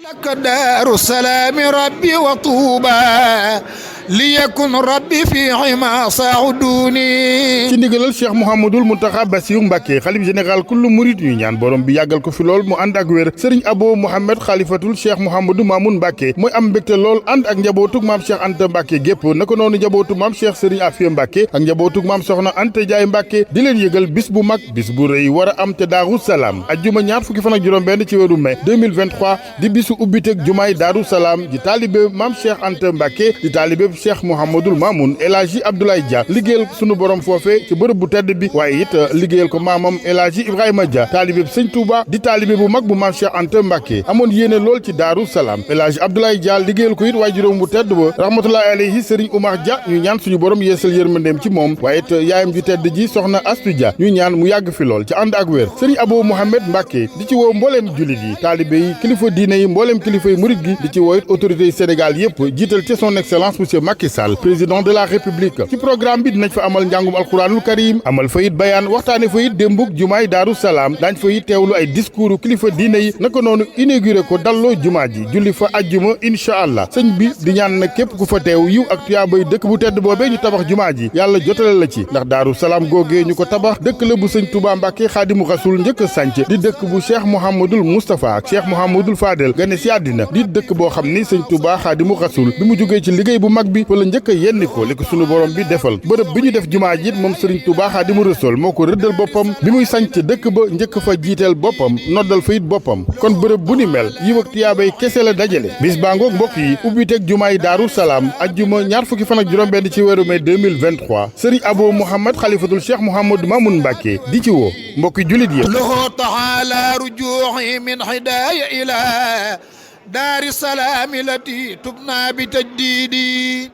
لك دار السلام ربي وطوبى ليكن ربي في عما صعدوني. ci ndigalal Cheikh Mouhamadoul Mountakha Bassirou Mbacké xalif général kullu murid ñu ñaan borom bi yàggal ko fi lool mu ànd ak wér Serigne Abo Mouhamed xalifatul Cheikh Mouhamadou Mamoun Mbacké mooy am mbégte lool ànd ak njabootug maam Cheikh Anta Mbacké gépp naka noonu njabootug maam Cheikh Serigne Afia Mbacké ak njabootug maam Soxna Anta Ndiaye Mbacké di leen yëgal bis bu mag bis bu rëy war a am te Daaru Salaam ajjuma ñaar fukki fan ak juróom-benn ci weeru mai 2023 di bisu ubbiteg jumaay Daaru Salaam di taalibe maam Cheikh Anta Mbacké di taalibe Cheikh Mouhamadoul Mamoun El Hadji Abdoulaye Dia liggéeyal sunu borom foofe ci bërëb bu tedd bi waaye it liggéeyal ko maamam El Hadji Ibrahima Dia taalibe Sëñ Touba di taalibe bu mag bu maam Cheikh Anta Mbacké amoon yéene lool ci Daaru Salaam El Hadji Abdoulaye Dia liggéeyal ko it waaye juróom bu tedd ba rahmatullahi alayhi Serigne Oumar Dia ñu ñaan suñu borom yeesal yërmandeem ci moom waaye it yaayam ju tedd ji soxna Astu Dia ñu ñaan mu yàgg fi lool ci ànd ak wér Serigne Abo Mouhamed Mbacké di ci woo mbooleem jullit yi taalibe yi kilifa diine yi mbooleem kilifa yi murit gi di ci woo it autorités yi Sénégal yépp jiital ci son excellence monsieur Macky Sall président de la république ci programme bi dinañ fa amal njàngum alquranul karim amal fa it bayaan waxtaane fa it démbug jumaay Daaru Salaam daañ fa it teewlu ay discours kilifa diine yi naka noonu inauguré ko dalloo jumaa ji julli fa ajjuma incha allah sëñ bi di ñaan nag képp ku fa teew yiw ak tuyaabay dëkk bu tedd boobee ñu tabax jumaa ji yàlla jotale la ci ndax Daaru Salaam googee ñu ko tabax dëkk la bu sëñ Touba Mbacké Xaadimu Rasuul njëkk a sànc di dëkk bu Cheikh Mouhamadoul Moustapha ak Cheikh Mouhamadoul Fadel gane si àddina di dëkk boo xam ni sëñ Touba Xaadimu Rasuul bi mu jógee ci liggéey bu mag bi fa la njëkk a yenni ko li ko sunu borom bi defal bërëb bi ñu def jumaa ji it moom Serigne Touba Xaadimu Rasuul moo ko rëddal boppam bi muy sanc dëkk ba njëkk fa jiiteel boppam noddal fa it boppam kon bërëb bu ni mel yiw ak tiyaabay kese la dajale bis baa ngoog mbokk yi ubbiteeg jumaay Daaru Salaam ajjuma ñaar fukki fan ak juróom-benn ci weeru mai 2023 Serigne Abo Mouhamed xalifatul Cheikh Mouhamadou Mamoun Mbacké di ci woo mbokki julit yi lahu taala rujuhi min hidaya ila daari salaam lati tubna bi tajdidi